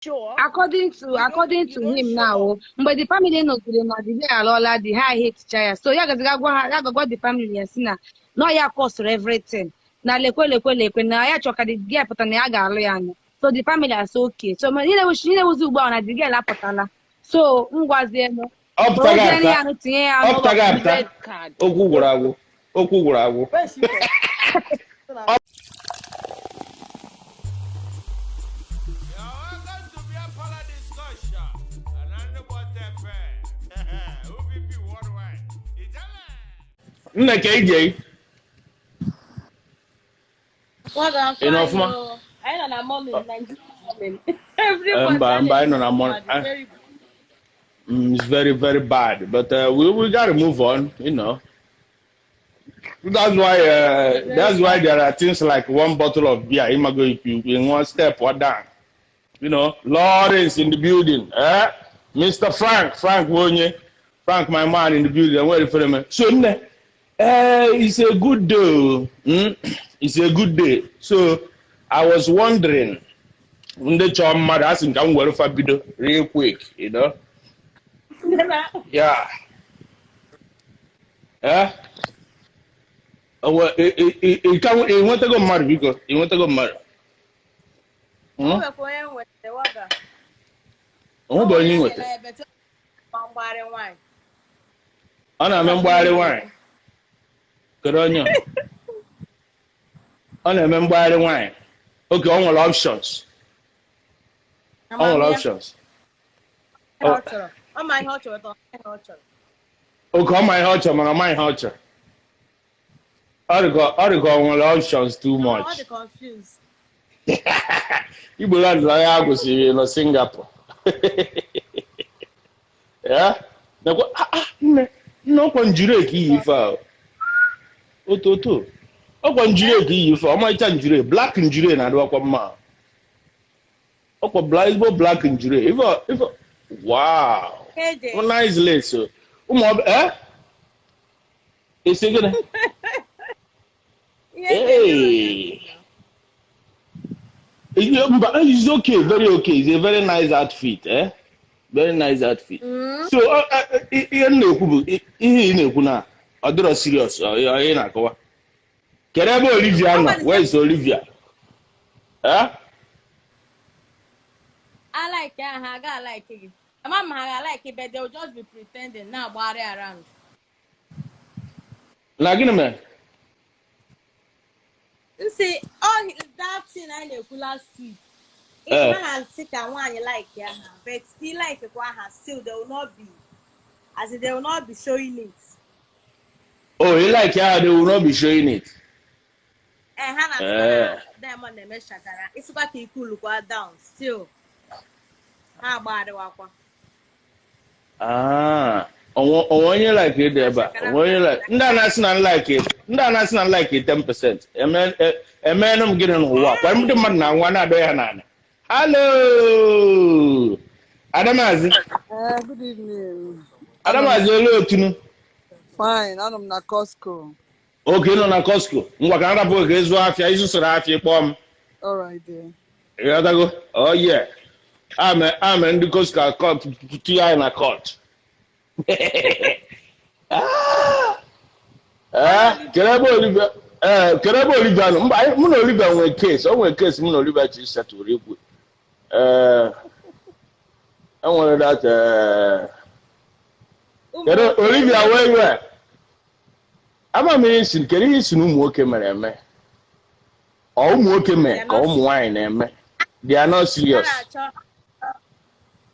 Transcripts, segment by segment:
Show up. According to You don't according you to don't him show now, up. o, mgbe the family nọziri na the girl alụọla di, ha hate ya, so ya gaziga gwa ha, ya gagwa the family ya si na na ya cause-ụrụ everything, na lekwe lekwe lekwe, na ya chọ ka the girl pụta, na ya ga-alụ ya anya. So the family asị okay. So ma ihe na-ewuzi ugbu a na the girl apụtala, so ngwazienụ Ọ pụtaghị kpọrọzienụ ya apụta. nụ, tinye ya Ọ n'ụlọ pụtaghị apụta. Red card. Okwu gwụrụ agwụ. Okwu gwụrụ agwụ. Where is she from? Ọ You're welcome to Beer Parlor Discussion. And FM. OPP Worldwide. Ijele! Nna ka ije. Waga, I'm Ị nọ fine. ọfụma? Oh. I know na morning, Nigerian morning. Eh, Everybody mba mba, anyị nọ na morning. very good. It's very, very bad, but we gotta move on. That's why Very that's why bad. there are things like one bottle of beer. Imago, if you in one step or down. Lawrence in the building. Eh? Mr. Frank, Frank Wonye, Frank, my man in the building. Wait for him. So, nne, it's a good day. It's a good day. So, I was wondering, ndị chọọ mmadụ asị m ka m were fa bido real quick. Yeah. Eh? Ị nwetago mmadụ, biko? Ị nwetago mmadụ? O Hmm? nwekwa onye nweta, Waga. O nwebe onye ị nweta? Mgbagharị nwaanyị. Ọ na-eme mgbagharị nwaanyị. Kedu onye ọ? Ọ na-eme mgbagharị nwaanyị. Okay, o nwere options. O nwere Amamihe. options. Ihe ọ chọrọ. Ọ ma ihe ọ chọrọ, ọ ma ihe ọ chọrọ. Okay, ọ ma ihe ọ chọrọ, mana ọ ma ihe ọ chọrọ. Ọ dị ka ọ nwere options too Ọ much. dị confused. Igbo land na ya kwesịrị nọ Singapore. Ya? Nakwa ah ah, nne nne, ọkwa njuru eke iyi ife a. Otu otu. Ọkwa njuru eke iyi ife a, ọmarịcha njuru, black njuru na-adịwakwa mma. Ọkwa black, ezigbo black njuru. Ife wow. KJ. Oh, nice lace o. Ụmụ ọbịa eh? Esi gịnị? Ihe Hey. Mba, it's okay, very okay. It's a very nice outfit, eh? Very nice outfit. So, ihe m na-ekwu bụ ihe ị na-ekwu na ọ dịrọ serious, ọ ị na-akọwa. Kedu ebe Olivia nọ? Where is Olivia? Eh? I like ya, ha ga like gị. Ama m ha ga like, but they will just be pretending na-agbagharị around. Na gịnị mere? Nsị, all that thing anyị na-ekwu last week. Eh. Ha na-asị ka nwaanyị like ya ha, but he like kwa ha, still they will not be, as in they will not be showing it. Oh, you like ya, they will not be showing it. Eh, ha na-asị Eh. na Diamond na-eme shakara. Isikwa ka ikulukwa down, still ha agbagharịwakwa. Ah, onwe onye like ịdị ebe a, onwe onye like ndị a na-asị na like, ndị a na-asị na like 10%. Emenụ m gịnị n'ụwa? Kwa ndị mmadụ na-anwa na-adọ ya n'ala. Hello, Adamazi. Good evening. Adamazi, olee otunu? Fine, anọ m na Costco. Okay, nọ na Costco. Ngwa, ka m rapụ ka ịzụ afịa, ịzụsoro afịa, ịkpọọ m. All right there. Ịghọtago? Oh yeah. Ame ndị Costco akọ tinye anyị na court. Ah! Ee, kedu ebe Olivia, ee, kedu ebe Olivia nọ? Mba, mụ na Olivia nwere case, o nwere case mụ na Olivia chi setụrụ ikwu. Ee, enwere that ee. Kedu Olivia wee wee? Ama m ihe isi, kedu ihe isi na ụmụ nwoke mere eme? Ọ ụmụ nwoke mee ka ụmụ nwaanyị na-eme? They are not Ha serious.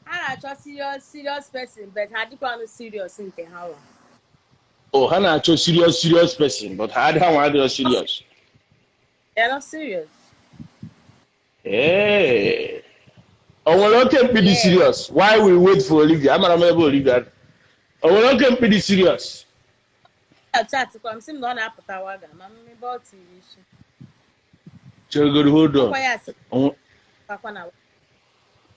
na-achọ serious serious person, but ha adịkwanụ serious nke ha nwa. Oh, ha na-achọ serious serious person, but ha adịghị, nwa adịghị serious. They are not serious. Ee. O nwere oke mkpi dị serious? Why we wait for Olivia? Amara m ebe Olivia nọ. O nwere oke mkpi dị serious? Chatkwa m sị m na ọ na-apụta, Waga, ma m ebe ọ tiri isi. Cheregoro, hold on. Ọkwa ya sị kwakwa na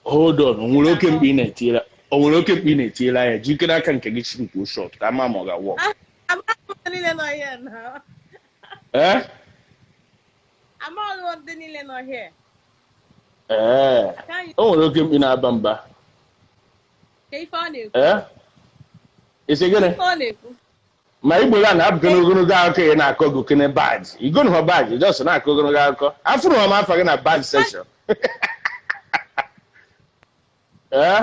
Hold on. O nwere oke mkpi ị na-etinyela? O nwere oke mkpi ị na-etinyela anya? Jikere aka nke gị chiri shot ka ama ma ọ ga-work. Amaghị m ndị niile nọ here na Eh? Amaghị m ndị niile nọ here. Ee, Can you o nwere oke mkpi na-aba mba. ka ife ọ na-ekwu? Ee, isi gịnị? Ife ọ na-ekwu. Ma Igbo ya na-abụkọ n'ogologo akụkọ ị na-akọ gị kene badge. Igonu ha badge, just na-akọ ogologo akụkọ. Afụrụ m afa gị na badge section. Ee,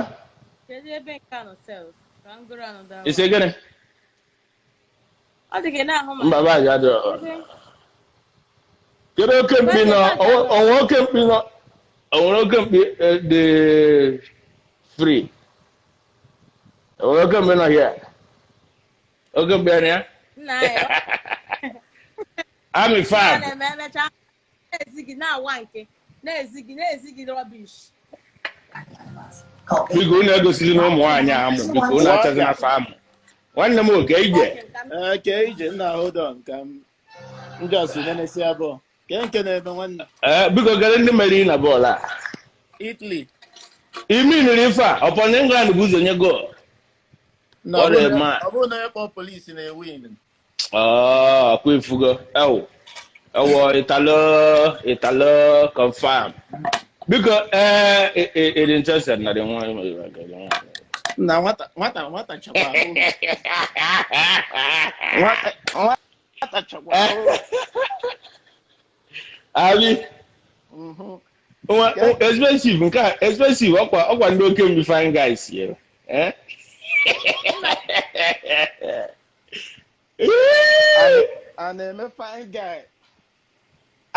Kedu ebe nke a nọ sef? Ka m gụrụ another one. isi gịnị? Ọ dị ka ị na-ahụ ma. Mba, badge adịrọ. Ebe- Kedu oke mkpi nọ? Onwe oke mkpi nọ? Onwere oke mkpi dị free? Onwere oke mkpi nọ here? Oke mkpi anya? Nna anyị, Amị ọ fab. na-eme emechaa na-ezi gị na-awa nke na-ezi gị na-ezi gị rubbish. Biko unu egosiri na ụmụ nwaanyị amụ, biko unu achọzi na afọ amụ. Nwanne m oke ije. Ee, ke ije nna, hold on ka m just nenesi abụọ ke nke na-eme nwanne. Ee, biko gere ndị meriri na bọọlụ a. Italy. Imi niri ife a, ọpọ na England bụ ụzọ nye goal. Na What ọ a bụrụ na man. ọ bụrụ na onye kpọọ polisi na-ewin. Oh, kwa ifugo. Ewu. Ewo, Italo, Italo, confirm. Biko, ee, it interested na the one. Na nwata nwata nwata chakwa ahụ. Nwata nwata chakwa ahụ. Abi, nwa expensive nke a expensive ọkwa ndị oke mbi fine guys here. Eh? A na-eme fine guy. Ọ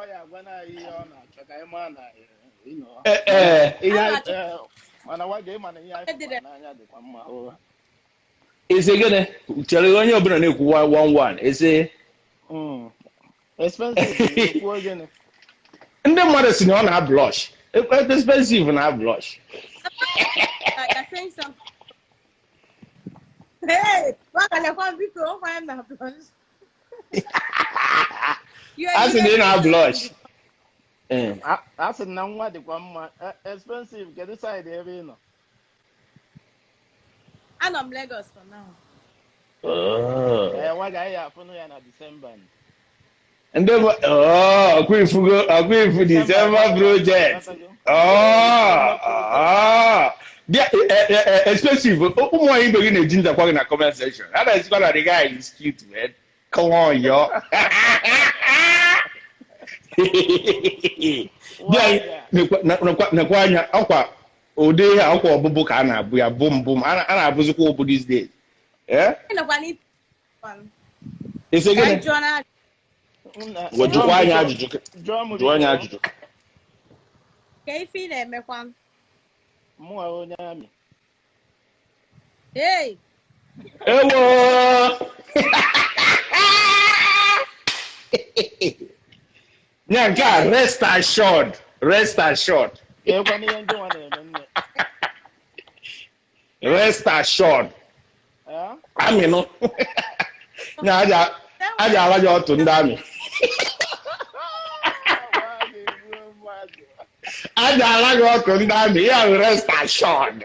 ya agwa na anyị ihe ọ na-achọ ka anyị maa na you know. Ihe anyị mana nwa ga ịma na ihe anyị fụkwara n'anya dịkwa mma. Ese gịnị? Chere onye ọbụla na-ekwu one one. Ese Expensive kwuo gịnị? Ndị mmadụ si na ọ na-blush. Expensive na blush. You're saying something. Hey, wakalekwa biko, ọkwa ya na blush. A sị na ị na-blush. A sị na nwa dịkwa mma. Expensive, kedu side ebe ị nọ? Anọ m Lagos for now. Ee, nwa ga-anyị afụnụ ya na December. Ndị ọkwa ifugo, ọkwa ifu December project. Expensive. Ụmụ nwaanyị ibe gị na-eji njakwa gị na comment section. Ha na-esikwa na the guy is cute, man. Come on, yo. Nekwa anya ọkwa ụdị ihe ọkwa ọbụbụ ka a na-abụ ya bum bum. A na-abụzikwa ụbụ these days. Ese gịnị? Jụkwa anyị ajụjụ. Jụọ anyị ajụjụ. Ka ife ị na-emekwa? Mụ onye amị. Hey! Ewo! Nya nke a, rest assured. Rest assured. Ekwana ihe ndị nwa na-eme nne. Rest assured. Amị nụ. Nya aja ala gị ọtụ ndị amị. Aja ala gị ọtụ ndị amị, ya rest assured.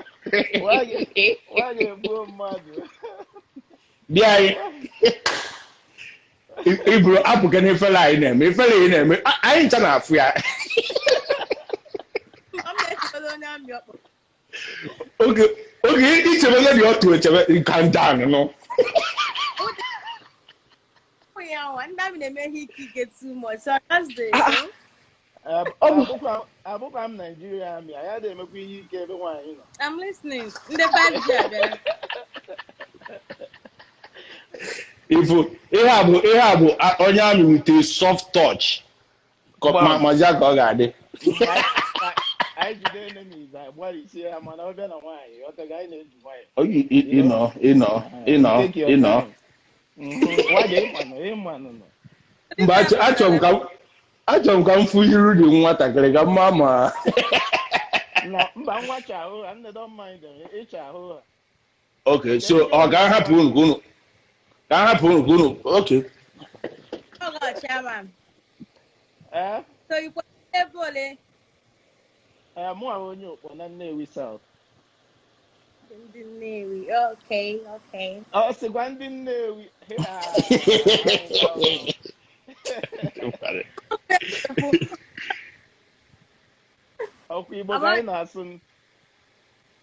Bịa anyị. Iburu apụga n'efere anyị na-eme, efere anyị na-eme, anyị ncha na-afụ ya. Oge ichebe gị dị ọtụ echebe calm down nụ. Abụkwa m Naijiria amị, anyị adịghị emekwa ihe ike ebe nwaanyị nọ. I'm listening. Ndị 5G abịara. Ifu ihe a bụ onye amị with a soft touch. Mazi ka ọ ga-adị. Anyị jide enemies, anyị gbalịsie ya, mana ọ bịa na nwaanyị, ọ ka anyị na-eji nwayọ. Ịnọ. Mba, achọrọ m ka m fụ iru dị nwatakịrị ka mma ma. Mba, nwa cha ahụ ha, nne don't mind them, ịcha ahụ ha. Okay, so ọ ga-ahapụ unu ka unu. Ka ahapụ unu ka unu. Okay. Ogo chairman. Eh? So you put ebe ole? Eh, mụ ahụ onye Okpo na Nnewi South. Ndị Nnewi. Okay, okay. Ọ sịkwa ndị Nnewi. Ọkwa Igbo ka anyị na-asụ.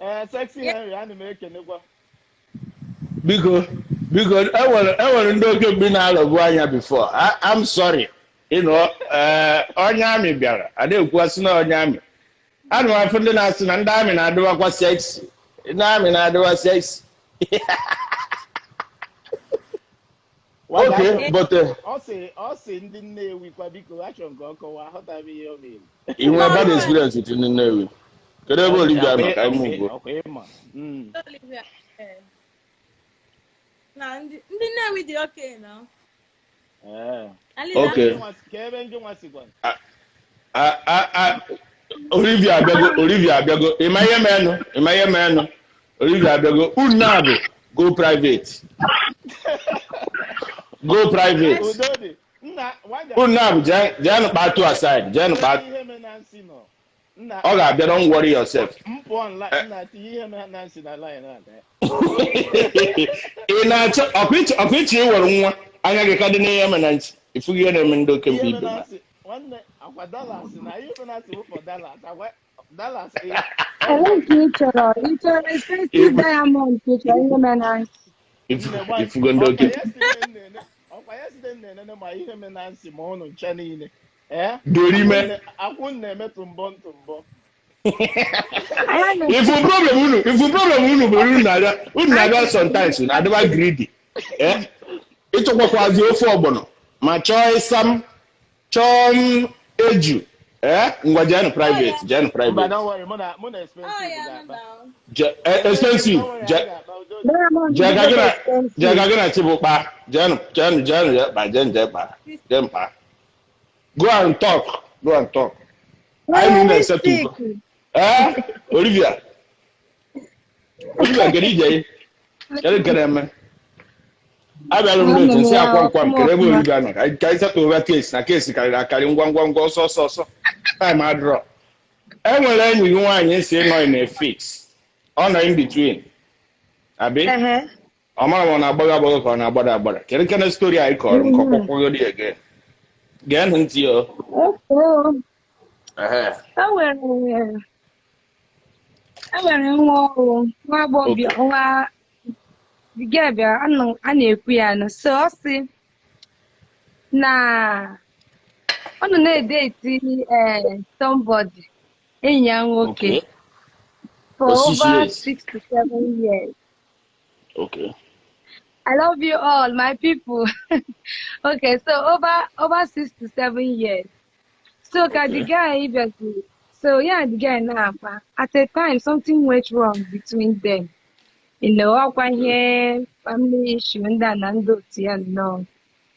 Ee, Sexy Henry, ana m ekenekwa. Biko, biko, enwere ndị oke mgbe na-alọgbu anya before. I'm sorry. Onye amị bịara, a na-ekwuasị na onye amị. Ana m afụ ndị na-asị na ndị amị na-adịwakwa sexy. Ndị amị na-adịwa sexy. Okay, but ọ sị ndị Nnewi kwa, biko, achọrọ m ka ọ kọwaa, aghọtaghị ihe ọ mere. Ị nwere bad experience with ndị Nnewi? Kedu ebe Olivia nọ ka anyị move? Ọkwa ịma. Olivia. Na ndị Nnewi dị okay now. Okay. Ka ebe ndị nwa sikwa. Olivia abịago, Olivia abịago. Ịma ihe menụ, ịma ihe menụ. Olivia abịago. Unu abụ go private. Go private. Unu abụ jeenụ kpatụ aside, jeenụ kpatụ. Ọ ga-abịa, don't worry yourself. Ị na-achọ ọkwa iche iwere nwa anya gị ka dị n'ihe mere na ntị ifugo ihe na-eme ndị oke mgbe ibe na. Ifugo ndị oke ọkwa ya site na-enene ma ihe mere na nsị ma ụnụ ncha niile. Dorime. Akwụ na-eme tụmbọ tụmbọ. Ifu problem unu bụ unu na-abịa sometimes na-adịba greedy. Ịchọkwakwazi ofe ọgbọnọ ma chọọ ịsam chọọ m eju. Ngwa jeenụ private, jeenụ private. Expensive. Jega gị na Chibu kpa. Jeenụ jeenụ jeenụ jee kpa jeenụ jee kpa jee mkpa. Go and talk. Go and talk. I mean, except you. Olivia. Olivia, get it, Get it, I don't know. See, I can't come. Olivia, I can't settle over case. Na case, I carry one, one, go so, so, so. Time I draw. And when you want, you say no in a fix. On in between. Abi. I'm not on a bugger on a bother. Can you story I call? Again. Get into you. Okay. Enwere nwa ọrụ nwa agbọghọbịa nwa bịa a na-ekwu ya nụ so ọ sị na ọ nọ na-edeti somebody enyi ya nwoke for over 6 to 7 years. Okay. I love you all, my people. Okay, so over 6 to 7 years. So the guy, so yeah, the guy now at a time something went wrong between them. You know, here family issue and and no.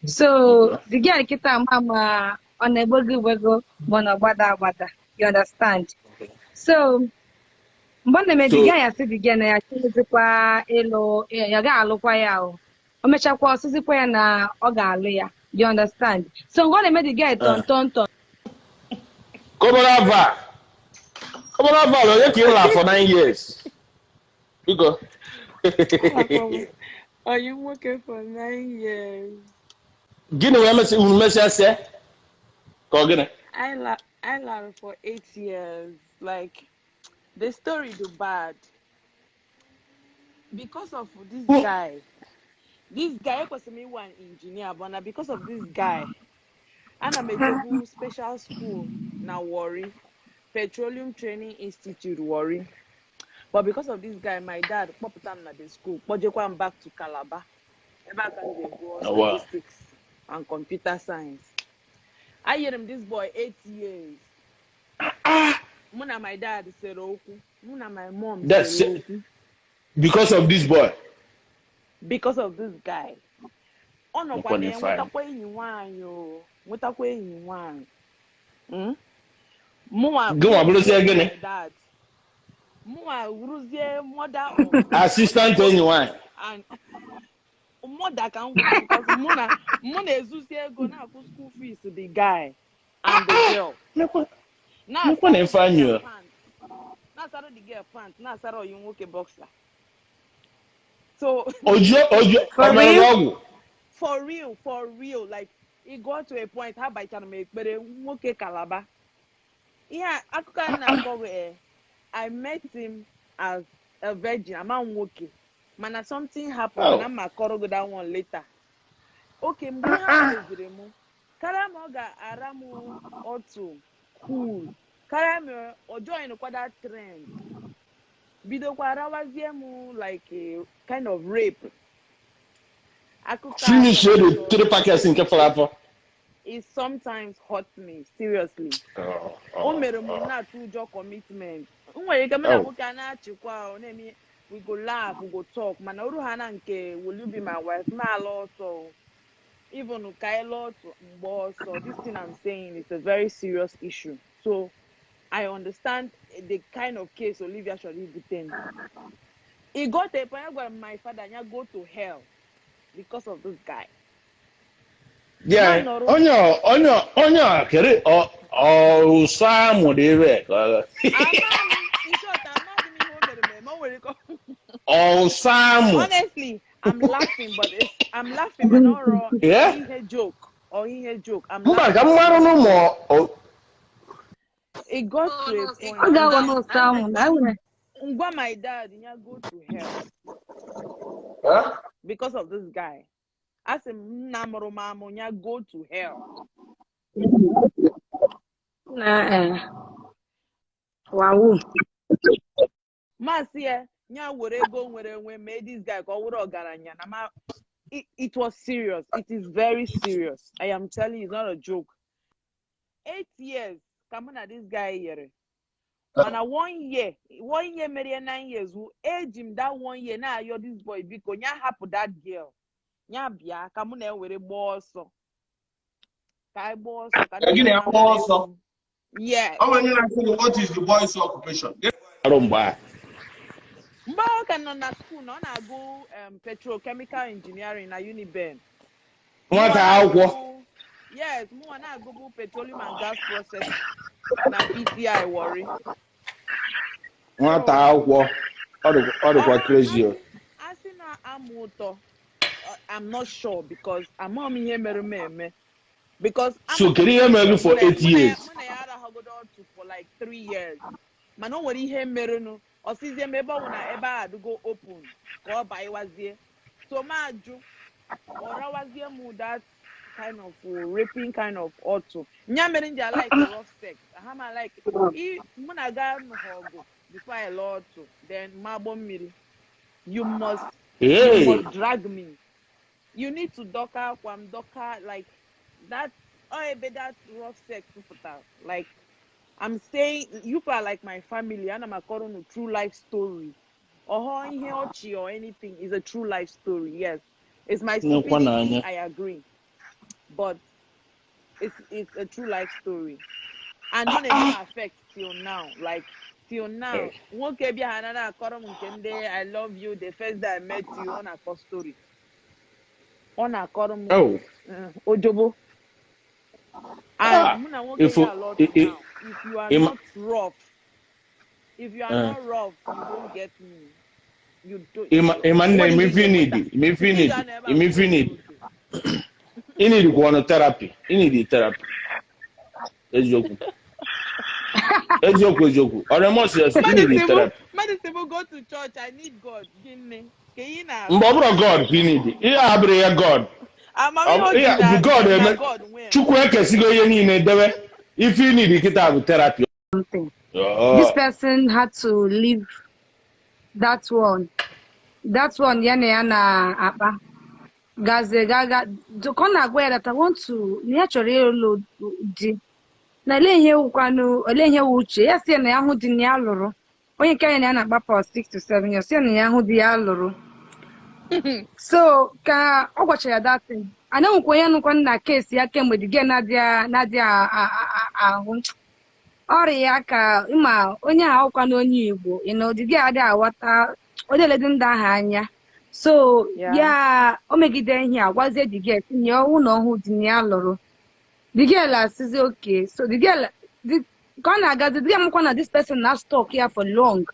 So the guy kita mama on a buggy wiggle, bada. You understand? So when the guy said the guy na elo ya ga alụkwa ya o. O mechakwa osizikwa ya na ọ ga-alụ ya. You understand? So when they made the guy turn. Koborava, you kill her for 9 years. You go. Are you working for 9 years? Gini, we say? I learned for 8 years. Like the story do bad because of this guy. This guy was me one engineer, but now because of this guy. And I'm a special school now Warri, Petroleum Training Institute Warri. But because of this guy, my dad popped him at the school. But I'm back to Calabar. Statistics and computer science. I hear him this boy 8 years. Muna my dad said oku. Muna my mom. That's it. Because of this boy. Because of this guy. Oh no, assistant anyone. And mother can because Muna go now school fees to the guy and the girl. Now the girl pants. Now you work a boxer. So Ojo for real, like it got to a point how by time make but okay Calabar. Ihe akụkọ a na-akọ bụ, I met him as a virgin, ama m nwoke. Mana something happened, Oh. na m akọrọ gị that one later. Okay, mgbe ha meziri m, karịa ma ọ ga-ara m otu cool, karịa ma ọ join kwa that trend, bidokwa rawazie m like a kind of rape. Akụkọ a Finish the three packets nke fọrọ afọ. It sometimes hurts me, seriously. Oh, O mere m oh. na-atụ ụjọ commitment. M nwere ike mụ na Oh. nwoke a na-achịkwa, ọ na-eme, we go laugh, we go talk, mana oru ha na nke "Will you be my wife?" ma ala ọsọ. Even ka anyị lụọ otu mgbe ọsọ. This thing I'm saying is a very serious issue, so I understand the kind of case Olivia chọrọ ibute m. E got a point gwara m my father ya go to hell because of this guy. Yeah, Ma nọrọ- onye kere ọ ụsọ amụ dị ebe ka ọ- Ama m, in short, amaghị m ihe o mere m eme. O nwere ike Ọsọ amụ. Honestly, I'm laughing, but it's, I'm laughing, but not raw. Yeah? Ihe joke or ihe joke. I'm Mba, ka laughing. m marụ n'ụmụ It got to a point. Ọ ga-aghọ n'ụsọ ahụ na enwere Ngwa my dad, ya go to hell Huh? because of this guy. Asị m nna mụrụ m amụ ya go to hell. Na wawu. Masị ya ya were ego nwere enwe mee this guy ka ọ wụrụ ọgaranya na ma it was serious. It is very serious. I am telling you, it's not a joke. 8 years ka mụ na this guy yere. Mana one year mere ya 9 years wụ eji m that one year na-ayọ this boy, biko ya hapụ that girl, ya bịa ka mụ na ewere gbaa ọsọ, ka anyị gbaa ọsọ ka Ka gị na ya gbaa ọsọ? Yes. Ọ nwere onye na-asị gị, "What is the boy's occupation?" Arụ mgbe a. Mgbe ọ ka nọ na school na ọ na-agụ petrochemical engineering na Uniben. Nwata akwụkwọ. Yes, mụnwa na-agụbụ petroleum and gas process na PTI Warri. Nwata akwụkwọ. Ọ dịkwa crazy o. A sị na amụ ụtọ, I'm not sure because amaghị m ihe mere m eme because So kedu ihe mere gị for 8 years? Mụ na ya arahụgodo otu for like 3 years, mana o nwere ihe merenụ, ọ sịzie m ebe ọ bụ na ebe a adịgo open ka ọ baiwazie, so ma ajụ, ọ rawazie m that kind of raping kind of ọtụ. Nya mere m ji like rough sex. Aha ma like mụ na ga nụha ọgụ before I lụọ ọtụ, then ma gbọ mmiri. You Hey. must drag me. You need to dọka akwa m, dọka like that. Ọ ebe that rough sex pụtara. Like I'm saying, you people are like my family. Ana m akọrọ unu true life story. Ọhọ ihe ọchị or anything is a true life story. Yes, it's my Nnekwa stupidity. n'anya. I agree, but it's a true life story and ọ na-eme m affect till now, like till now. Nwoke bịa ha na na-akọrọ m nke ndị "I love you the first day I met you." Ọ na-akọ story, ọ na-akọrọ m Oh. ojobo. Ah, And mụ na nwoke ga-alụ ọtụ now, if you are not rough, if you are not rough, you don't get me. You don't. Ịma nne, ime ife need, ime ife need, ime ife need. Ị need kwa ọnụ therapy. Ị need therapy. Eziokwu. Eziokwu, eziokwu. Ọ dị more serious, ị need therapy. Mmadụ sị m go to church, I need God. Gịnị ka ị na Mgbe ọ bụrụ God ka ị need. Ihe a abụrụ ya God. Amamihe o ji Ihe na God na eme God nwee. Chukwu ekesigo ihe niile debe. Ife ị need kịta bụ therapy. Something. Oh. This person had to leave that one. That one ya na ya na-akpa. Gazie gaga ka ọ na-agwa ya that I want to, na ya chọrọ ịlụ di. Na ele ihe wụkwanụ, ele ihe wụ uche ya, sị ya na ya hụ di na ya lụrụ. Onye nke ya na ya na-akpa for 6 to 7 years, sị ya na ya hụ di ya lụrụ. So ka ọ gwachara ya that thing. Ana nwekwa onye nụkwa na case ya kemgbe the girl na-adịghị ahụ ọrịa ya ka ịma onye ahụ ọkwa na onye Igbo the girl adịghị aghọta, onye eledi ndị ahụ anya, so ya o megide ihe a gwazie the girl sị na ya ọhụụ na ọhụụ di na ya lụrụ. The girl asịzi okay. So the girl ka ọ na-agazi, the girl makwa na this person na stalk ya for long,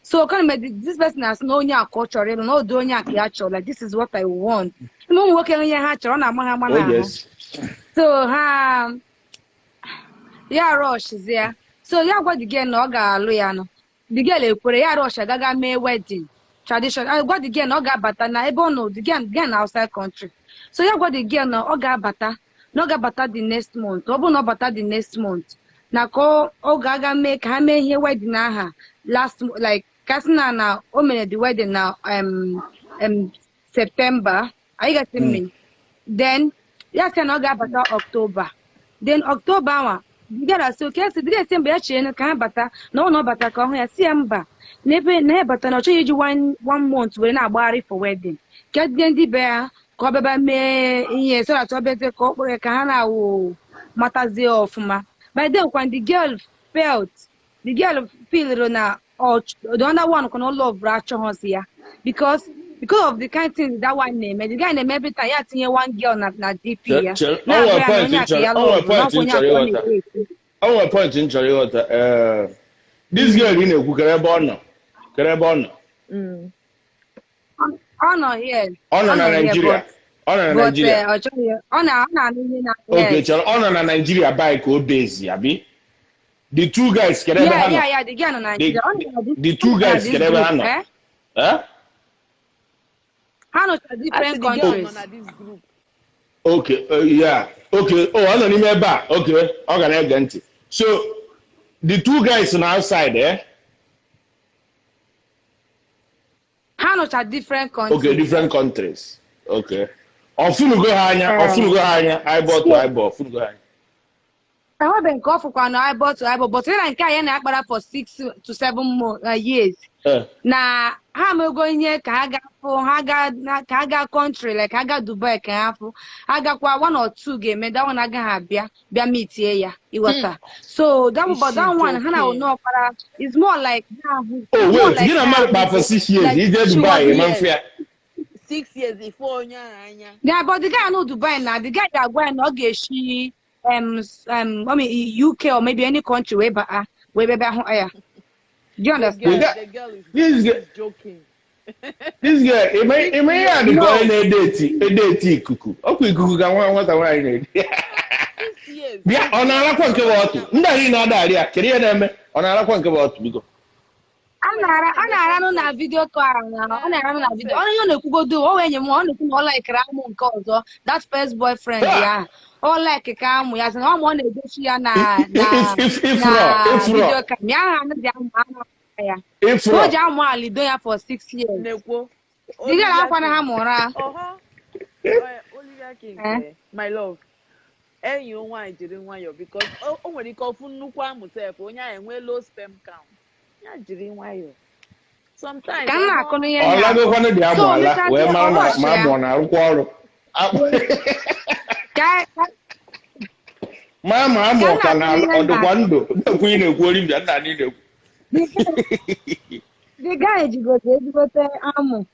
so ka na this person asị na onye a ka ọ chọrọ ịlụ, na ọdụ onye a ka ya chọrọ, like this is what I want. Ụmụ nwoke onye ha chọrọ, ọ na-ama ha ama Oh n'ahụ. yes. So ha ya rushzie. So ya gwa the girl na ọ ga-alụ ya nọ. The girl ekwere ya rush agaga mee wedding tradition. Gwa the girl na ọ ga-abata na ebe ọ nọ, the girl na outside country. So ya gwa the girl na ọ ga-abata na ọ ga-abata the next month. Ọ bụrụ na ọ bata the next month na ka ọ ga-aga mee ka ha mee ihe wedding aha last like kasina na o mere the wedding na September. Are you getting me? Then ya sị na ọ ga-abata October. Then October ahụ the girl asị okay, sị the girl sị mba ya chere ka ha bata na ọ na ọ bata ka ọ hụ ya si ya mba na ebe na ya bata na ọ chọghị iji one month were na-agbagharị for wedding. Ka ndị be ya ka ọ bịaba mee ihe so that ọ bịazie ka ọ kpọrọ ya ka ha na-awụ matazie ọfụma. By then when the girl felt the girl feel na the other one can all love achọghọzi ya because of the kind things that one na-eme. The guy na-eme every time ya tinye one girl na DP ya. O nwere point m chọrọ ịghọta. This girl ị na-ekwu kere ebe ọ nọ? Kere ebe ọ nọ? Ọ nọ here. Ọ nọ na Nigeria. Ọ nọ na Nigeria. Ọ na-anụ ihe na. Okay, chọrọ ọ nọ na Nigeria by ka o bezi abi? The two guys kere ebe ha nọ. Yeah, the girl nọ na Nigeria. The two guys kere ebe ha nọ. Eh? Ha nọcha different countries. Okay, yeah. Okay, oh, ọ nọ n'ime ebe a. Okay, ọ ga na-ege ntị. So, the two guys na outside, eh? Ha nọcha different countries. Okay, different countries. Okay. Ọfụnugo ha anya, ọfụnugo ha anya, eyeball to eyeball, ọfụnugo ha anya. Enwebeghị nke ọ fụkwa na eyeball to eyeball, but ya na nke a ya na-akpara for 6 to 7 years. Na ha amego ihe ka ha ga-afụ ka ha ga country like ha ga Dubai ka ha afụ ha gakwa 1 or 2 ga-eme that one agaghị abịa meetie ya ịghọta. So that but that one ha na ọkpara is more like oh wait, gị na mmadụ kpa for 6 years ije Dubai ma mfe ya 6 years ifo onye anya. Yeah, but the guy no Dubai na the guy ga-agwa ya na ọ ga-eshi I mean UK or maybe any country wee baa wee bịa hụ ya. Do you understand? The girl is joking. This girl, it may have the girl in a date ikuku. Ọkwa ikuku ka nwata nwaanyị na-edi. Bịa, ọ na-arakwa nke bụ ọtụ. Ndị anyị na-ada ya, kedu ihe na-eme? Ọ na-arakwa nke bụ ọtụ, biko. Ọ na-aranụ na vidio call ọ na-aranụ na vidio. Ọ na-ekwugodo, o wee nye m, ọ na-ekwu na ọ laikere amụ nke ọzọ, that first boyfriend ya. Ọ like ka amụ ya, sị na ọ na-egosi ya na video call. Ya ha anaghị amụ anụ ya. O ji amụ alido ya for 6 years. The girl akwana ha mụra. Olivia King, my love. Enyi nwaanyị jiri nwayọọ because o nwere ike ọfụ nnukwu amụ sef onye ahụ enwee low sperm count. Ya jiri nwayọọ. Sometimes ka m na-akụ n'ihe ọ lagokwanụ dị amụ ala wee mara ma amụ na-arụkwa ọrụ. Ma amụ ka na ọdụkwa ndụ na-ekwu ị na-ekwu Olivia nna anyị na-ekwu. The guy jigote ezigbote amụ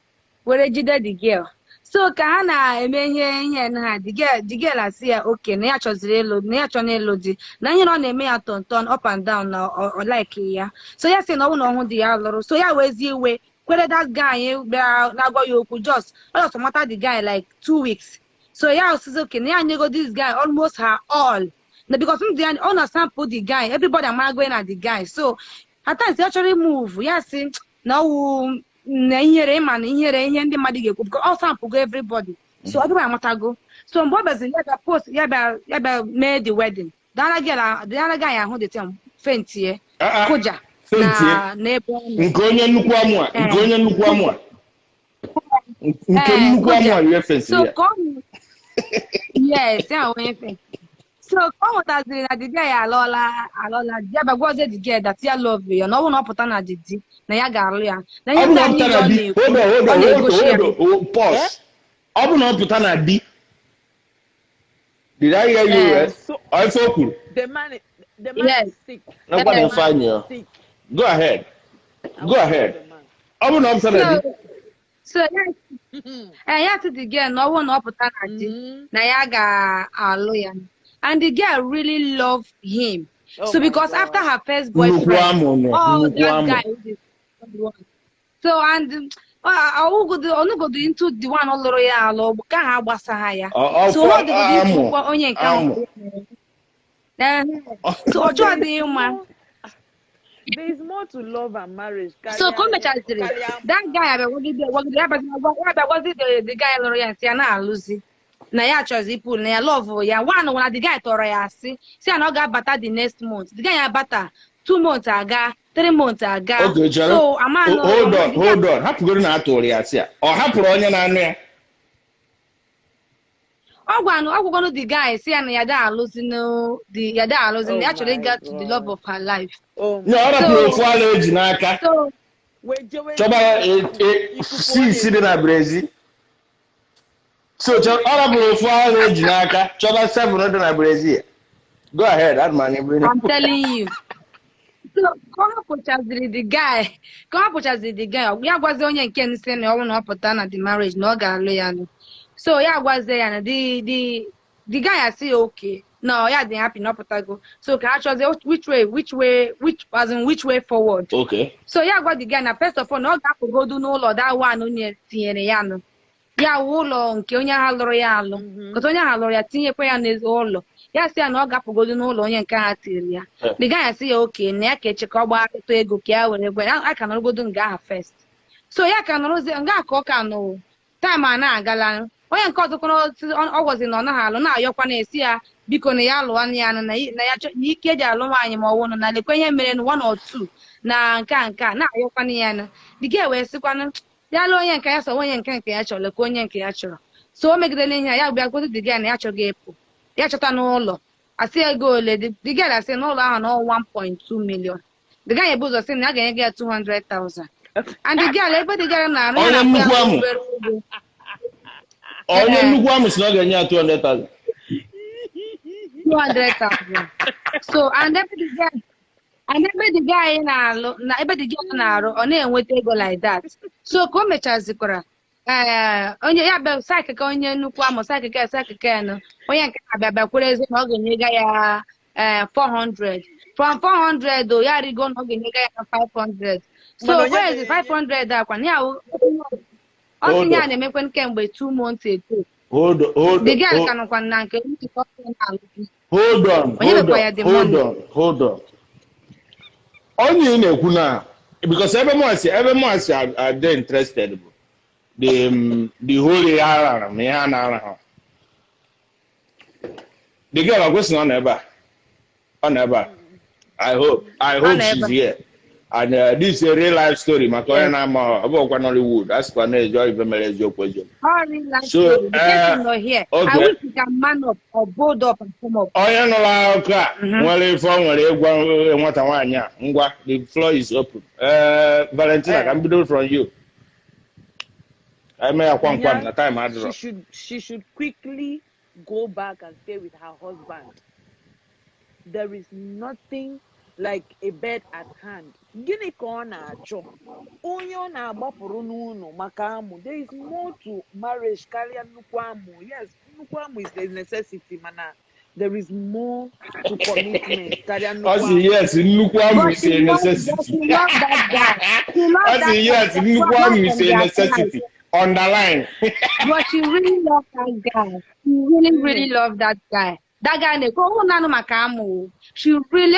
were jide the girl. So ka ha na-eme ihe na ha the girl asị ya okay na ya chọziri ịlụ na ya chọ na ịlụ di na ihe ọ na-eme ya turn up and down na ọ like ya. So ya sị na ọ bụ na ọhụ di ya lụrụ. So ya wezi iwe kwere that guy bịa na-agwa ya okwu just mata the guy like 2 weeks. So ya osisi okay na ya nyego this guy almost her all. Na because ọ na sample the guy, everybody amarago na the guy. So at times ya chọrọ move ya sị na ọwụ na ihere ịma na ihere ihe ndị mmadụ ga-ekwu because ọ sample go everybody. So everybody amatago. So mgbe ọ bịaziri ya bịa post ya bịa mee the wedding. The other guy ahụ the thing faintie kụja na n'ebe ọ nọ. Nke onye nnukwu amụ a, nke onye nnukwu amụ a. Nke nnukwu amụ a ihe faintie. So yes, ya onye faintie. So ọ nwetaziri na the guy alọla ya bagwazie the girl that ya love ya na ọ bụrụ na ọ pụta na di na ya ga-alụ ya. Na ihe ndị anyị ọ na-ekwu ọ na-egosi ya. Ọ bụ na ọ pụta na di. Did I hear you right? I feel The man is sick. Go ahead. Go ahead. Ọ bụ na ọ pụta na di. So ya to the girl na ọ bụrụ na ọ pụta na di na ya ga-alụ ya. And the girl really loved him. Oh, so because after her first boyfriend, oh, that guy is the one. So and ọ into the one ọ ya alụ ka ha gbasagha ya. So ọ dịgodo onye nke ahụ. So ọ chọọ dị mma. There is more to love and marriage. So ka o mechaziri that guy abịa gwagide gwagide ya bịa gwazi the guy lụrụ ya nsị ya na-alụzi na ya chọzi ịpụ na ya love ya one na the guy tọrọ ya asị si ya na ọ ga-abata the next month. The guy abata 2 months aga, 3 months aga. Okay, Jerry. So ama Hold on, hold on. Hapụgoro na atụrụ ya asị a. Ọ hapụrụ onye na-anụ ya. Ọ gwagwanụ the guy si ya na ya da alụzi no the ya da alụzi na ya chọrọ ịga to the love of her life. Oh, Na ọ rapụrụ ofu ala eji n'aka. So Chọba ya six dị na Brazil. So ọ rapụrụ ofu ala eji n'aka chọba 7 dị na Brazil. Go ahead, I'm telling you. So ka ọ hapụchaziri the guy, ya gwazie onye nke nsị na ọ na ọ pụta na the marriage na ọ ga-alụ ya nụ. So ya gwazie ya na the guy asị ya okay, no ya dị happy na ọ pụtago. So ka ha chọzie which way forward. Okay. So ya gwa the guy na first of all na ọ ga-apụgodu n'ụlọ that one onye tinyere ya nụ. Ya wụ ụlọ nke onye ha lụrụ ya alụ. Because onye ha lụrụ ya tinyekwa ya n'ezi ụlọ. Ya sị ya na ọ ga-apụgodu n'ụlọ onye nke ha tiri ya. The guy asị ya okay na ya ka eche ka ọ gbaa atụtụ ego ka ya were gwa ya a ka nọrọgodu nga ahụ first. So ya ka nọrọzi nga ka ọ ka nọ time a na-agala. Onye nke ọzọ ọ gwazi na ọ naghị alụ na-ayọkwa na-esi ya biko na ya alụwa ya na ya na ike eji alụ nwaanyị ma ọ wụnụ na lekwa ihe mere 1 or 2 na nke a nke a na-ayọkwana ya na the guy wee sịkwanụ ya lụọ onye nke ya sọ onye nke ya chọrọ lekwa onye nke ya chọrọ. So o megidere ihe ya bịa gosi the guy na ya chọghị ịpụ ya chọta n'ụlọ asị ego ole the guy asị n'ụlọ ahụ na 1.2 million. The guy ebu ụzọ sị na ya ga-enye ya 200,000 and the girl ebe the girl na-arụ ya na-akwụ ya obere ụgwọ. Onye nnukwu amụ sị na ọ ga-enye ya 200,000. 200,000. So and ebe the guy na-alụ na ebe the girl na-arụ ọ na-enweta ego like that. So ka o mechazikwara onye ya bụ sakịka onye nnukwu amụ sakịka nụ onye nke na-abịa bịakwere eze na ọ ga-enyega ya 400. From 400 o ya rigo na ọ ga-enyega ya 500. So where is the 500 akwa ya ọ sị ya na-emekwe kemgbe 2 months ago. Hold on. The girl ka nọkwa na nke Hold on. Onye ị na-ekwu na because ebe mụ si are interested bụ the whole ihe arara ma ihe a na-ara ha. The girl agwesị na ọ nọ ebe a. I hope she's here. And this is a real life story. Maka onye na-ama ọ bụkwa Nollywood a sịkwa na eji ife mere eziokwu eziokwu. So okay. I wish you can man up or bold up and come up. Onye nụrụ akụkọ a nwere ife ọ nwere ịgwa nwata nwaanyị a ngwa the floor is open. Valentina, ka m bido from you. I may have one na time adịrọ. She should quickly go back and stay with her husband. There is nothing like a bed at hand. Gịnị ka ọ na-achọ? Onye ọ na-agbapụrụ n'ụlọ maka amụ. There is more to marriage karịa nnukwu amụ. Yes, nnukwu amụ is a necessity, mana there is more to commitment karịa nnukwu amụ. Yes, nnukwu amụ is a necessity. Yes, nnukwu amụ is a necessity. Underline. But she really loved that guy. She really, really loved that guy. That guy, she really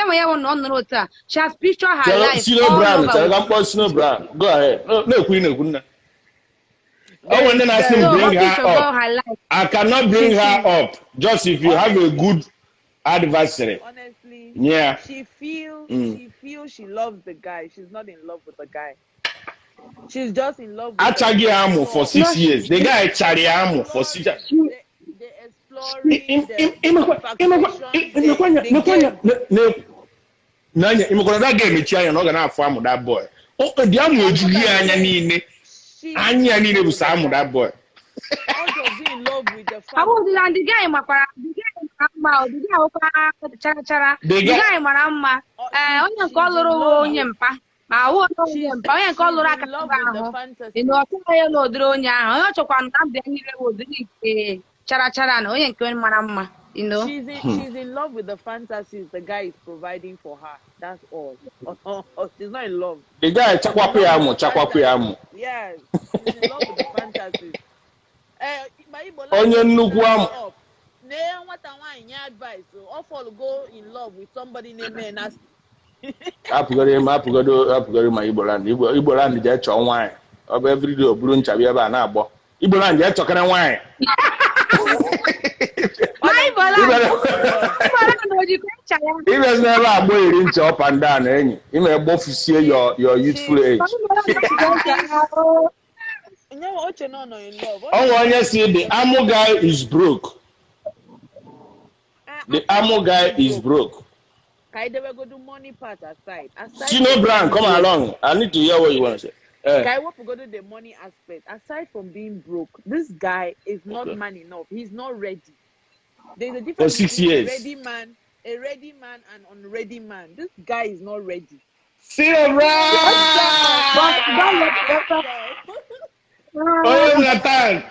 she has pictured her life. Sino Brown, go ahead. No, Queen. I want to ask him bring her up. I cannot bring her up. Just if you have a good adversary. Honestly, yeah. She feels she loves the guy. She's not in love with the guy. She's just in love with Achagi Amu for 6 years. The guy Chari Amu for 6 years. That boy. Oh, the amụ ejughị anya niile. Anya niile bụ amụ that boy. The guy makwara, the guy the guy mara mma. Onye nke ọ lụrụ onye mpa. Ma awụ onye mpa, onye nke ọ lụrụ aka ahụ. Ị na ọchọghị ya na ụdịrị onye ahụ. Onye ọ chọkwa na ndụ ya niile bụ ụdịrị nke chara chara na onye nke mara mma. You know? She's in love with the fantasies the guy is providing for her. That's all. She's not in love. The guy chakwapu ya amu, chakwapu ya amu. Yes, she's in love with the fantasies. Onye nnukwu amu. Nee nwata nwaanyị nye advice. Ọ fall go in love with somebody named na Apụgoro ime, apụgoro, apụgoro. Ma Igbo land, Igbo land jee chọọ nwaanyị. Ọ bụ everyday o buru ncha bịa ebe a na-agbọ. Igbo land, jee chọkara nwaanyị. Ma Igbo land, Igbo land, o jikwa ncha ya? Ịbịazi n'ebe a gbọ eri ncha up and down, enyi ime gbofusie your youthful age. Ma Igbo land, o jikwa ncha ya o. Nyewe oche na ọ nọ in love. Ọ Ọnwa onye si the amụ guy is broke. The amụ guy is broke. Ka anyị debegodu money part aside. Aside Sino from Brown, being come broke, along. I need to hear what you want to say. Ka anyị wepụgodu the money aspect. Aside from being broke, this guy is not man enough. He's not ready. There's a For difference 6 between a years. ready man and unready man. This guy is not ready. Sino Brown! But don't let Onye m na time.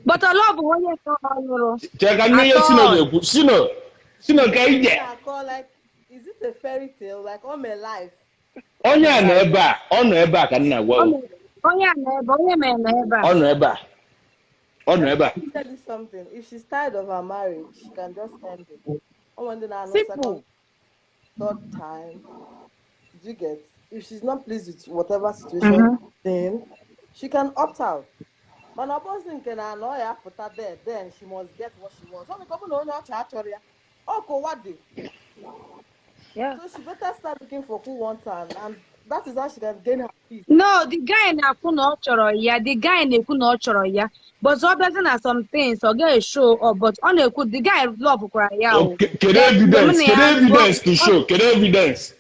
But ọlọ bụ onye nke ọ lụrụ. Chee ka nne ihe At Sino all. ga-ekwu. Sino, Sino, ka ije. Na-akọ like, is it a fairy tale, like all my life? Onye a nọ ebe a, ọ nọ ebe a ka m na-agwa o. Onye a nọ ebe, onye mere nọ ebe a. Ọ nọ ebe a. Ọ nọ ebe a. Let me tell you something. If she's tired of her marriage, she can just end it. Ọ ndị na-anụ Simple. second, third time. Do you get? If she's not pleased with whatever situation, then she can opt out. Mana ọ bụzi nke na anọ ya apụta there, then she must get what she wants. Ọ bụ ka ọ bụ na onye ọcha achọrọ ya. Ọ ka ụwa dị. So she better start looking for who wants her, and that is how she can gain her peace. No, the guy na-ekwu na ọ chọrọ ya. The guy na-ekwu na ọ chọrọ ya, but ọ bịazi na some things ọ gaghị show up, but ọ na-ekwu the guy love kwara ya o. Okay, kedu Then mgbe mụ evidence? na Kedu ya evidence to show? Kedu evidence?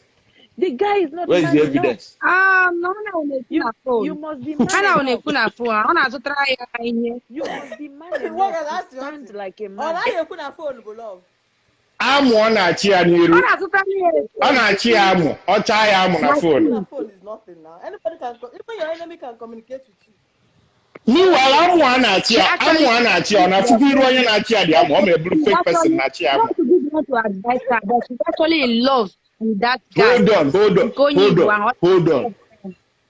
The guy is not Where is man the enough. evidence? Ah, na ọ na-ekwu You na phone. you must be Ha man na ọ enough. na-ekwu na phone, ọ na-azụtara ya ihe. You must be man Nwoke enough to na-achị stand ọchị. like a Ọ man. naghị ekwu na phone bụ love. Amụ ọ na-achị ya Ọ n'iru. na-azụtara ya Ọ na-achị ya amụ. Ọ chaa ya amụ na na phone. Na phone is nothing now. Anybody can, even your enemy can communicate with you. Meanwhile, amụ a na-achị She ya, amụ actually a na-achị ya, ọ na-afụkwa iru onye na-achị ya dị amụ, ọ ma eburu she's fake person actually na-achị ya amụ. not to be the one to advise her, but she's actually in love with that guy. Hold on, hold on, Nke onye hold Igbo on, ahụ. hold on.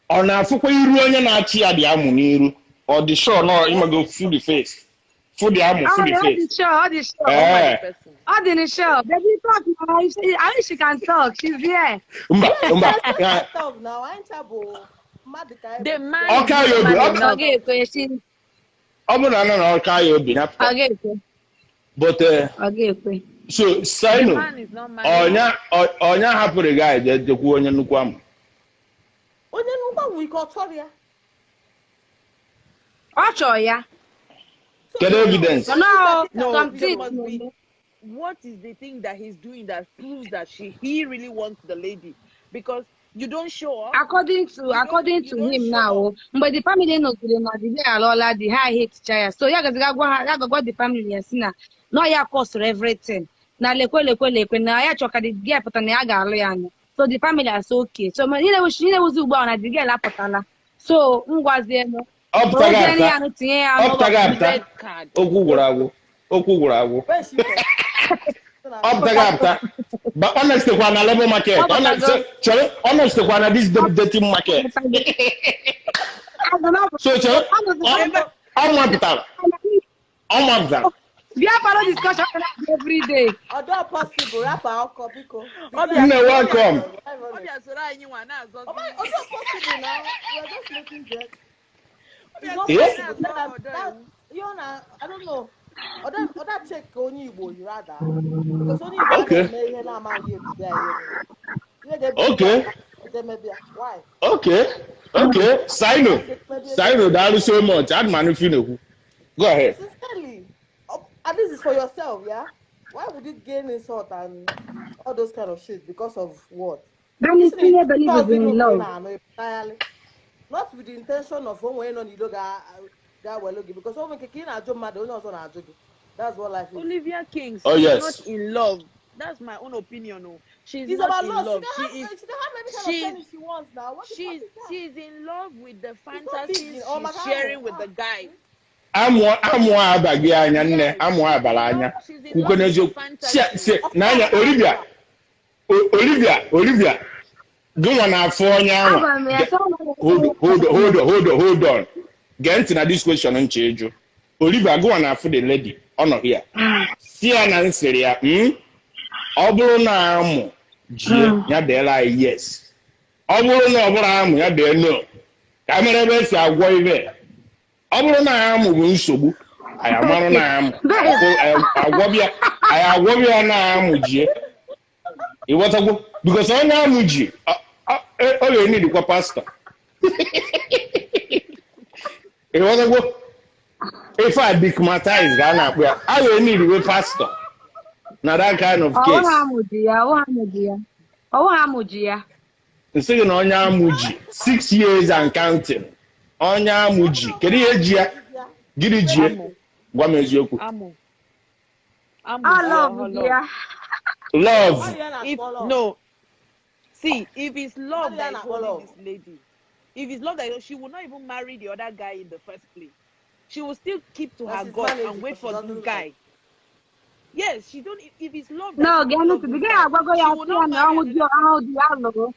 Ọ na-afụkwa iru onye na-achị ya dị amụ n'iru. Ọ dị sure na ịmago fụ the face. Fụ the amụ, Oh, fụ the ọ dị face. sure, ọ dị sure. Ọ ma the Ee, person. Ọ dị sure. Baby, talk now. I wish she can talk. She's here. Mba, mba. Let's Ya, talk now. Anyị ncha bụ mmadụ ka anyị The bụ. man is Ọka not ya obi, man Ọ enough. ga-ekwe. She ọ bụrụ na nọ na ọka ya obi, ya ọ pụta. ga-ekwe. But Ọ ga-ekwe. so The Sino, man is not man enough. ọnya hapụrụ gị je jekwuo onye nnukwu amụ. Onye nnukwu nwere ike ọ chọrọ ya. Ọ chọrọ ya. So Kedu now, evidence? No, No, some there things must be. na-eme. What is the thing that he's doing that proves that she he really wants the lady? Because you don't show up. According to You don't according you to don't him show now, up. o, mgbe the family nọgide na the guy alụọla di, ha hate ya, so ya gaziga gwa ha, ya gagwa the family ya si na ọ ya cause everything, na lekwe lekwe lekwe na ya chọ ka the girl pụta na ya ga-alụ ya anya. So the family are so okay. So ma ihe na-ewuzi ugbu a na the girl apụtala, so ngwazienụ Ọ pụtaghị bụrụzienụ apụta. ya nụ tinye ya Ọ n'ụlọ. pụtaghị apụta. Red card. Okwu gwụrụ agwụ. Okwu gwụrụ agwụ. Where is she from? Ọ pụtaghị apụta. But ọ nọchitekwa na labor market. Ọ Ọ pụtago. chere, ọ nọchitekwa na this dating market. Pụtago. Azụ na ọ bụ So chere, ọ nọzikwa ọ ọ mapụtara. Ọ mapụtara. Bịa follow discussion every day. Ọdọ possible, rapụ akụkọ biko. Ọ bịa Nne, welcome. ọ bịa soro anyị nwa na-azọzi. Ọdọ possible now. We are just making jokes. Ọ It's bịa not soro Eh? anyị possible. na-azọ That, ọdọ that, iwu. you na, I don't know. Ọda check ka onye Igbo you rather. Because onye Igbo anaghị eme ihe na-amaghị ebido ya ihe. Ihe ga-ebido ya edemebe ya. Why? Okay. Sino, Sino, daalụ so much. Adị m anụ ife ị na-ekwu. Go ahead. Sincerely, at least it's for yourself, yeah? Why would you gain insult and all those kind of shit because of what? Then Senior believes in love. Not with the intention of onwe nọ n'ilo ga-awelu gị, because onwe nke ka ị na-ajụ mmadụ, onye ọzọ na-ajụ gị. That's what life is. Olivia King, Oh, she's yes. not in love. That's my own opinion. Oh. She's It's not about in love. love. She She can is have, she can have any kind she's of penny she wants now. What the fuck she's is that? She's in love with the It's not big fantasies deal. Oh, she's my sharing God. with the guy. Amụ amụ abaghị anya, nne. Yes, Amụ she's abara in anya. love. She's in Kwukwe love with the n'eziokwu. Si fantasies. si n'anya Olivia, Olivia, Olivia, gị nwa na-afụ onye anwa. Agwara m ya sị ọ Hold hold hold hold hold on. Gee ntị na this question nche ịjụ. Olivia, gị nwa na-afụ the lady, ọ nọ here. Si ya na nsịrị ya, ọ bụrụ na amụ Jie ya deela anyị yes. Ọ bụrụ na ọ bụrụ amụ, ya dee no, ka a mara ebe esi agwọ ibe. Ọ bụrụ na amụ bụ nsogbu anyị, amarụ na amụ agwọbịa anyị, agwọbịa na amụ jie. Ịghọtagwo? Because onye amụ ji ọ ga-enidikwa pastọ. Ịghọtagwo? Ife a stigmatize ka a na-akpụ ya, a ga-enidiwe pastọ na that kind of Ọwụ case. Ha amụ ji ya, ọwụ ha amụ ji ya, ọwụ ha amụ ji ya. Nsị gị na onye amụ ji 6 years and counting, onye amụ ji, kedu ihe ji ya? Gịnị ji ya? Amụ. Gwa m eziokwu. Amụ. Amụ Ọ ji ya, love ọ ji love. ya. Love. Ọ ya If na-akpọ love. no, see, if it's love Ọ ya that is na-akpọ holding love. this lady, if it's love that she will not even marry the other guy in the first place. She will still keep to But her she's God managing and wait because she for this doesn't love. guy. Yes, she don't. If it's love that No, she gee don't love ntị, this the guy guy, agwago she ya will sị ya not na marry ọnwụ di another ọhụụ di ya lụrụ.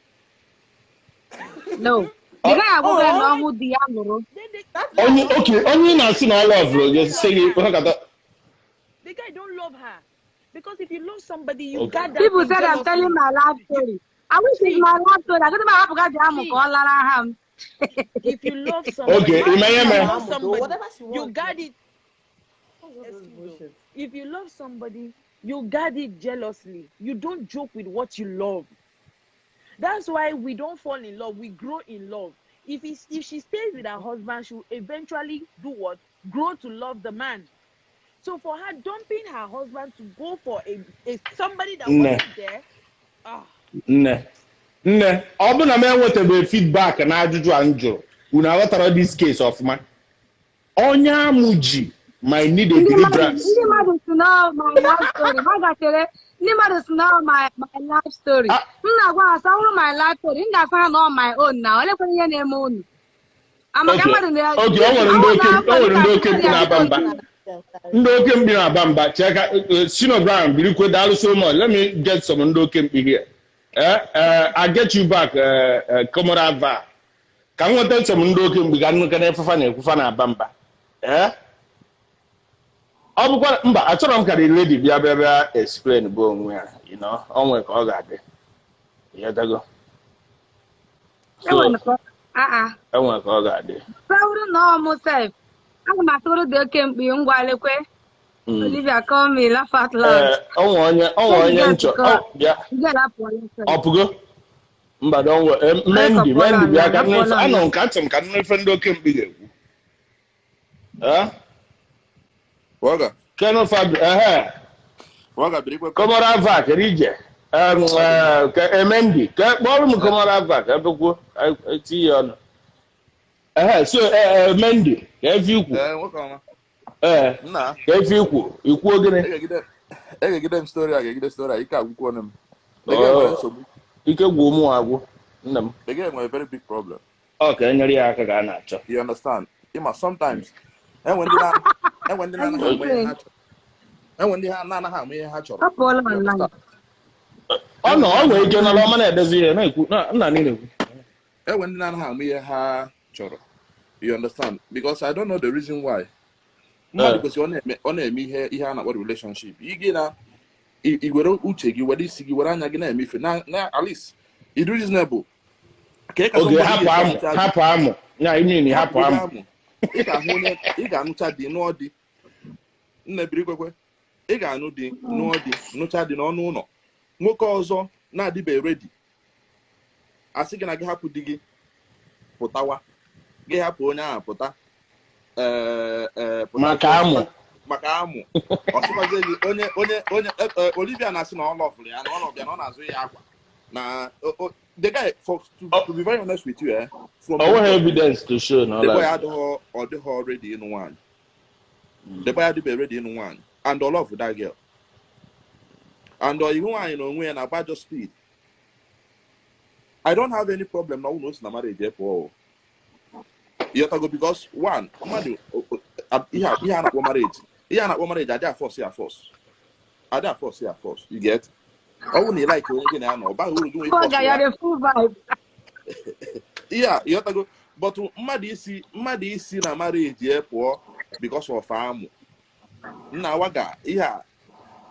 No. The guy agwago ya na person. ọnwụ di ya lụrụ. Then they, That Onye guy oke onye ị na-asị na ọ the love guy gị don't sị love gị her. hụkata. The guy don't love her. Because if you love somebody, you guard that People thing said I'm telling jealously. my life You story. I wish it's see, my life story. Agaghị m ahapụ ga ji amụ see, ka ọ lara ha m. if you love somebody, Okay, ime ihe if you mere. love Amụ though, somebody, whatever she you wants. guard it. What's all this Excuse me. bullshit? If you love somebody, you guard it jealously. You don't joke with what you love. That's why we don't fall in love. We grow in love. If she stays with her husband, she will eventually do what? Grow to love the man. So for her dumping her husband to go for a somebody that Nne. wasn't there, ah, Nne, nne, ọ bụ na m enwetabeghị feedback na ajụjụ a m jụrụ unu, aghọtara this case ọfụma? Onye amụ ji might need a Ndị mmadụ deliverance. Ndị mmadụ si na ọ my life story. Ha gachere ndị mmadụ si na ọ my life story. Ah. M na-agwa ha sị ọ bụrụ my life story, m ga-asị ha na ọ my own na olekwere ihe na-eme unu. Amaka mmadụ na Oge o nwere ndị oke, o nwere ndị oke mkpi na-aba mba, ndị oke mkpi na-aba mba. Cheka Sino Brown birikwe. Daalụ so much. Let me get some ndị oke mkpi here. I get you back, Komora va ka m nweta some ndị oke mkpi ka nnukwu na-efefa na-ekwufa na-aba mba. Ọ bụkwa mba, achọrọ m ka the lady bịa bịa bịa explain bụ onwe ya, o nwere ka ọ ga-adị. Ịghọtago? So Enwere ka aa enwere ka ọ ga-adị. Sọ bụrụ na ọ mụ sef, aga m atụrụ dị oke mkpi ngwa lekwe. Olivia, call me, laugh out loud. Ee, onwe onye nchọ ọ bịa. Girl apụọla sef. Ọ pụgo? Mba, don worry. Mendy, Mendy, bịa ka nnu ife Apụọla. anọ m ka achọ m ka nnu ife ndị oke mkpi ga-ekwu. Eh? Waga, Keno Fabi, ehe. waga birikwe. Komora va kedu ije? Ka Mendy, ka kpọrọ m Komora va ka ebekwuo eti ya ọnụ. Ehe, so Mendy, ka efe ikwu. Eh, nwoke ọma. Ee, Nna, ka efe ikwu, ikwuo gịnị? Egegide m story a, gegide story a, ike agwụkwọ m. The girl nwere Oh, nsogbu. Ike gwụ ụmụ agwụ, nna m. The girl nwere very big problem. Ọ ka enyere ya aka ka a na-achọ. You understand? Ịma sometimes, enwe ndị na-anaghị ama ihe ha chọrọ. Enwe ndị ha na-anaghị ama ihe ha chọrọ. Ọ pụọla You online. understand? Ọ nọ, ọ nwere ike nọrọ ọma na-edezi ihe na-ekwu na nna niile ekwu. Enwe ndị na-anaghị ama ihe ha chọrọ. You understand? Because I don't know the reason why. Mmadụ kwesịrị ọ na-eme ihe a na-akpọ relationship. Ị gị na i were uche gị, were isi gị, were anya gị na-eme ife na at least ị dị reasonable. Ka ị ka Oge somebody hapụ ga-esi amụ anụcha di. Hapụ amụ ya, imi hapụ Hapụgodo amụ. Amụ. Ị ga-ahụ onye ị ga-anụcha di, nụọ di. Nne, biri kwekwe. Ị ga-anụ di, nụọ di, nụcha di n'ọnụ ụlọ. Nwoke ọzọ na-adịbe ready. Asị gị na gị hapụ di gị pụtawa. Gị hapụ onye ahụ pụta. Ee, pụta. Maka amụ. Maka amụ. Ọ sịkwazie gị onye Olivia na-asị na ọ lọfụrụ ya, na ọ lọbịa, na ọ na-azụ ya akwa na the guy, for to be very honest with you, from O the nweghị look of it, evidence to show na ọ the boy like adịghọ, ọ dịghọ ready ịnụ nwaanyị. The boy adịbe ready ịnụ nwaanyị and ọ love that girl and ọ ihu nwaanyị na onwe ya na-agba just speed. I don't have any problem na ọ bụrụ na o si na marriage pụọ o. Ịghọtago? Because one mmadụ ihe a na-akpọ marriage, ihe a na-akpọ marriage, adị a-force ya force, adị a-force ya force. You get? Ọ bụrụ na ị like onye gị na ya nọ, ọ baghị uru gị nwee Poor force guy, ya. you're the full vibe. Ihe a, ịghọtago? But mmadụ isi na marriage ya pụọ because of amụ, nna, waga ihe a.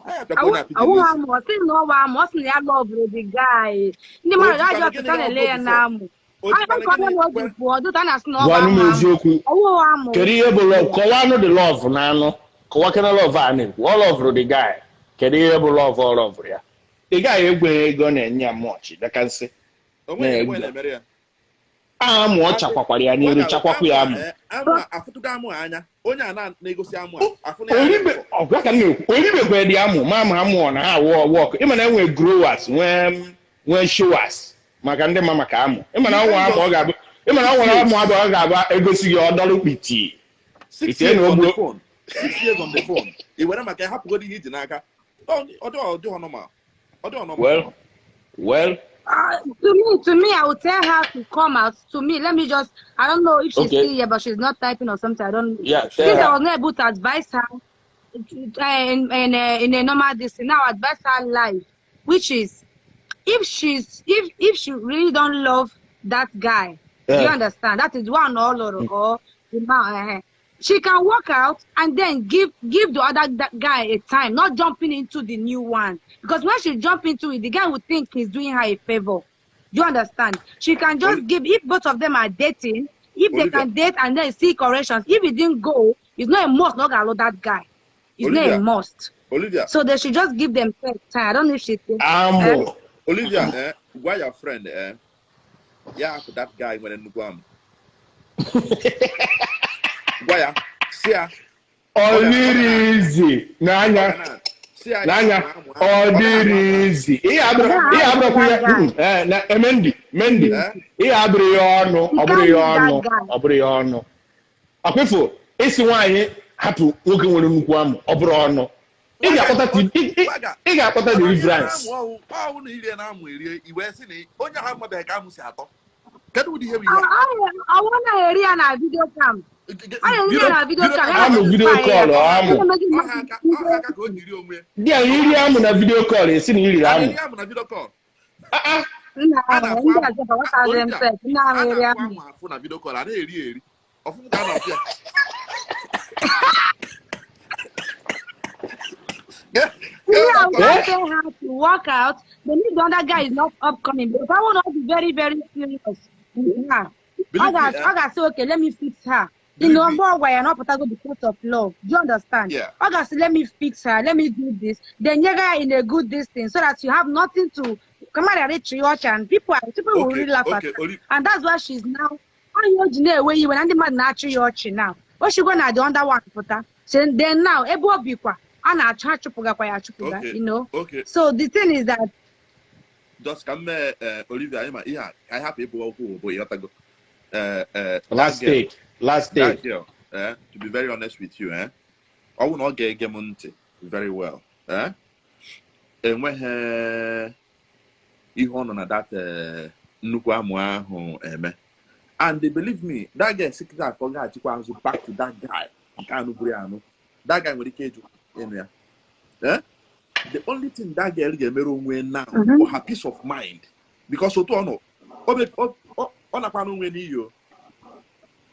Ha ya pịakwa onye a pidin Awụ n'isi. amụ, ọ sị na ọwa amụ, ọ sị na ya loverụ the guy. Ndị O mmadụ jikwanụ ga-ajụ gịnị ọtụtụ na-ele love ya before? n'amụ. O Ọ jikwanụ ka onye gịnị na o ji kwe? pụọ, dụta na-asị na ọwa Gwanụ m amụ amụ. eziokwu. Ọwụ amụ. Kedu ihe bụ love? Kọwanụ the love na anụ. Kọwakena love a na-ekwu. Ọ loverụ the guy. Kedu ihe bụ love ọ loverụ ya? The guy egweghị ego na-enye ya much. Dakansị. O nweghị ebe Na-egwe. na-emere ya. Amụ ọ And chakwakwara ya n'iru waga chakwakwu ya amụ amụ. a amụ a afụtụgo amụ a anya. Onye a na-egosi amụ a afụ na ya anya Olibe before. ọgwa ka m na-ekwu olibekwe dị amụ ma ama amụ ọ na ha awụ wọk ịma na enwe growers nwee nwee showers maka ndị ma maka amụ ịma na You ọnwa can't amụ ọ just ga-abụ ịma na six ọnwa amụ years. abụ ọ ga-abụ egosi gị ọdọlụ kpiti 6 itinye years na on the ogbo phone. 6 years on the phone. I were maka ya hapụgodo ihe iji n'aka. Ọ ọ dị ọ dịghọ normal. Ọ dịghọ normal. well well To me, I would tell her to come out. To me, let me just, I don't know if she's okay still here, but she's not typing or something. I don't know. yeah tell Since I her was not able to advise her in a normal this, now I advise her live, which is if she's if she really don't love that guy, do you yeah understand? That is one or the man. She can walk out and then give the other that guy a time, not jumping into the new one. Because when she jump into it, the guy would think he's doing her a favor. Do you understand? She can just Oli- give if both of them are dating, if they Olivia, can date and then see corrections. If it didn't go, it's not a must not allow that guy. It's not a Olivia, must. Olivia, So they should just give themselves time. I don't know if she thinks. amụ Olivia, gwa your friend, ya hapụ that guy nwere nnukwu amụ. Gwa ya, si ya, ọ ọ ga ọ ga dịrị na izi ọ n'anya ga na si ya ya n'anya hapụ amụ ahụ. ọ Ọ ga na-ahụ dịrị amụ ahụ. izi ihe Ọ abụrụ gaghị ihe hapụ abụrụkwa that ya guy. na emendi mendi ihe abụrụ ya ọnụ You ọ bụrụ can't ya leave that ọnụ guy. ọ bụrụ ya ọnụ akwụfụ isi nwaanyị hapụ nwoke nwere nnukwu amụ ọ bụrụ ọnụ ị Waga ga-akpọta ọ ti- ị ị- waga ị ga-akpọta ọ na-rie deliverance na-amụ ọwụ ọwụ na irie na-amụ erie i wee sị na onye ahụ amabeghị ka amụ si atọ. Kedu ụdị ihe bụ ihe a? Ọwụ na-eri ya na video cam. Ọ na-eri ya Video na video video cam. cam Ya na amụ video justify ya. call ọha amụ Ọ na-emezi ọha mmadụ aka video ọha aka ka o jiri onwe ya. di ya iri amụ na video call esi na iriri A amụ na-eri amụ na video call. Ah, ah. nna A ahụ na-afụ ndị amụ azọba watazi Olivia, himself nna a ahụ eri na-afụ amụ. amụ afụ na video call, a na-eri ya eri. Ọfụm ka a na-afụ ya. Get Me, get I that would call. Eh? just tell her to walk out. But if the other guy is not upcoming, because I want to be very, very serious with her. Believe me, I got say, okay, let me fix her. You Believe know, me. more why not because of love. Do you understand? Yeah. I got say, let me fix her. Let me do this. Then you guy in a good distance so that you have nothing to come out and reach your and people will Okay, really laugh at okay, her. Oli And that's why she's now. Oh, you know, where you when the man naturally now. What she gonna do under one pụta? So then now, ebe obi kwa, a na-achụ achụpụgakwa ya achụpụga, okay, you know. okay. So the thing is that Just ka m mee Olivia anyị ma ihe a ka anyị hapụ ịbụ okwu bụ ịghọtago. That last girl, take last that take girl, to be very honest with you, ọ bụrụ na ọ ga-ege m ntị very well, enweghị ihe ọ nọ na that nnukwu amụ ahụ eme. And they believe me, that girl sị kịta ka ọ ga-achịkwa azụ back to that guy nke anụ buru ya anụ. That guy nwere ike ịjụ ịnụ ya. The only thing that girl ga-emere onwe now for her peace of mind, because otu ọ nọ, ọ nakwa n'onwe n'iyi o.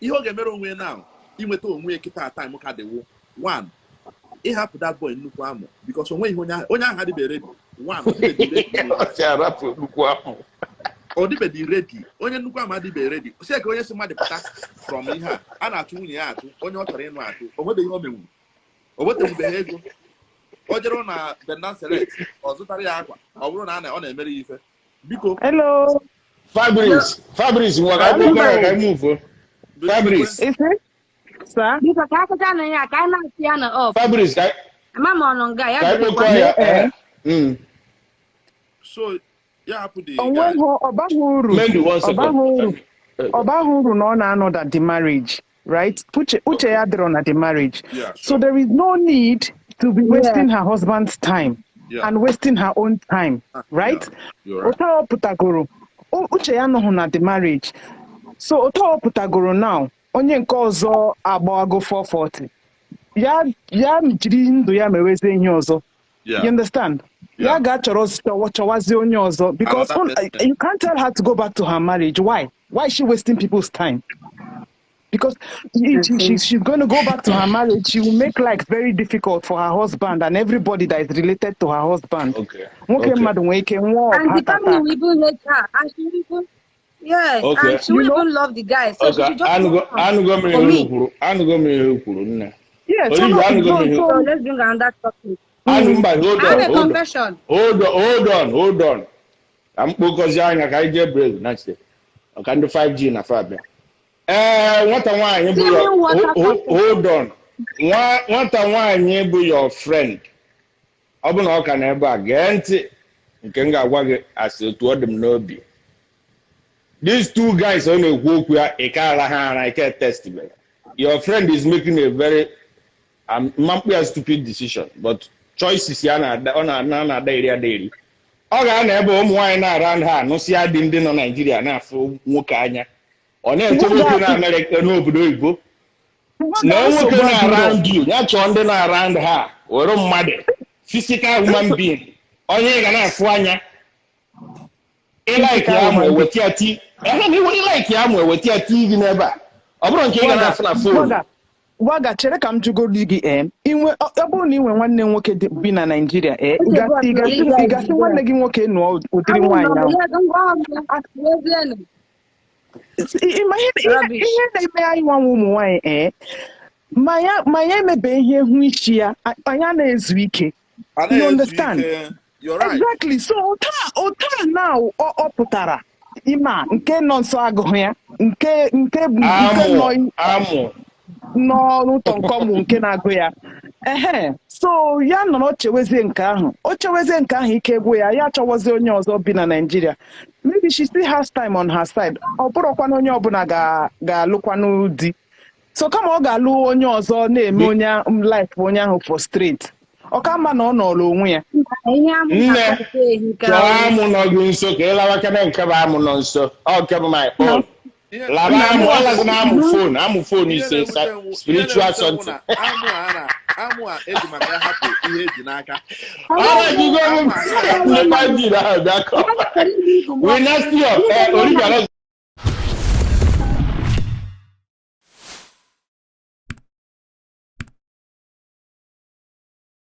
Ihe ọ ga-emere onwe now, inweta onwe ya kịta time ka dịwo. One, ịhapụ that boy nnukwu amụ because onwe ihe onye ahụ adịbeghị ready. One, ọ dịbeghị ready n'ụwa. Ọ sị arapụ nnukwu amụ Ọ dịbeghị ready. Onye nnukwu amụ adịbeghị ready. Si ka onye si mmadụ pụta from ihe a, a na-achụ nwunye ya achụ, onye ọ chọrọ ịnụ achụ, o nwebeghị ihe o menwuru. O wetenwubeghị ego. O jere na Bendan Select, ọ zụtara ya akwa, ọ bụrụ na ọ na-emere ya ife. Biko, Hello. Fabrice Fabrice ngwa ka anyị kpọkọrọ ya ka anyị move Fabrice Is it? Sir? biko ka akụcha na ya ka anyị na-asị ya na up. Fabrice ka Ama m ọnụ nga ya ka anyị dịrịkwa. kpọkọọ ya Eh. So ya hapụ the guy. Onweghị ọbaghị uru. Mendy one second Ọbaghị uru. Ọbaghị uru na ọ na-anọ na the marriage, right? Uche uche ya dịrọ na the marriage. Yeah, So sure. there is no need to be Yeah. wasting her husband's time Yeah. and wasting her own time, right? Yeah, you're right. Otu ọ pụtagoro, uche ya anọghị na the marriage. So otu ọ pụtagoro now, onye nke ọzọ agbago 440. Ya ya jiri ndụ ya mewezie ihe ọzọ. You Yeah. understand? Ya Yeah. ga-achọrọ chọwazie onye ọzọ because Another person. you can't tell her to go back to her marriage. Why? Why is she wasting people's time? Because she's going to go back to her marriage. She will make life very difficult for her husband and everybody that is related to her husband. Okay. Nwoke Okay. mmadụ nwee ike nwụọ of And the heart family attack. will even hate her. And she will even, yeah, Okay. and she will You know? even love the guy. So she Okay. should just Anụgo move on. anụgo m ihe For unu me. kwuru. Anụgo m ihe unu kwuru, nne. Yeah, so Olivia, no, anụgo m no, ihe. So so let's bring another topic. Anụ mba, hold I have on, a hold on. confession. Hold on, hold on, hold on. Ka m kpokọzie anya ka anyị jee break na site. Ka ndị 5G na fa bịa. Ee, nwata nwaanyị bụ your Stealing water confession. hold on. Nwata nwaanyị bụ your friend. Ọ bụ na ọ ka nọ ebe a, gee ntị nke m ga-agwa gị asị otu ọ dị m n'obi. These two guys ọ na-ekwu okwu ya, ị ka ara ha ara, ike test be. Your friend is making a very mmakpu ya stupid decision, but choices ya na-ada ọ na-ana na-ada eri ada eri. Ọ ga-anọ ebe ụmụ nwaanyị na-ara ha anụsịa dị ndị nọ Naijiria na-afụ nwoke anya. Ọ na-eche nwoke na Amerịka n'obodo oyibo. Waga, Na nwoke nsogbu adịrọ. na-around you, ya chọọ ndị na-around ha, were mmadụ, physical human being, onye ị ga na-afụ anya. Ịlaiki Physical ya amụ human being. eweta ya ti, ehe na iwe ịlaiki ya amụ eweta ya ti gị n'ebe a. Ọ bụrụ nke ị ga Waga, na-afụ na phone. waga, waga, chere ka m jụgoro gị ee inwe ọ bụrụ na ị nwe nwanne nwoke bi na Naịjirịa ee ị Okay, go ga-asị ị on. ga-asị Olivia ị is ga-asị there. nwanne gị nwoke nụọ ụdịrị I'm nwaanyị not. ahụ. Yeah, don't go on. Ị ma ihe ihe Rubbish. ihe na-eme anyị nwanwe ụmụ nwaanyị ee ma ya emebe ihe hụ isi ya anyị anaghị ike. Anaghị You ezu understand? ike. You're right. Exactly. So ụta now ọ pụtara ịma nke nọ nso agụghị ya nke nke nke Amụ, nọ amụ. n'ọrụ tọnkọmụ nke na-agụ ya ehe so ya nọrọ chewezie nke ahụ o chewezie nke ahụ ike gwụ ya ya chọwazie onye ọzọ bi na Naịjirịa. Maybe she still has time on her side. Ọ bụrụkwanụ onye ọbụla ga-alụkwanụ di, so kama ọ ga-alụ onye ọzọ na-eme onye life onye ahụ frustrate, ọ ka mma na ọ nọrọ onwe ya. Ihe ahụ Nne, na-akpọpụta ehi ka chọọ amụ nọ gị nso ka ị lawa kene nke bụ amụ nọ nso. Ọ nke bụ my own. Ihe Laba Nna amụ, mụ ọ lazi na amụ phone, amụ phone ihe is a na-ewute nwụ ihe spiritual na-ewute nwụ something. na amụ a na amụ a eji maka ya hapụ ihe eji n'aka. Ọ na-ejigo m Amụ a ndị 5G na ahụ bịa kọ. We next year, Olivia, let's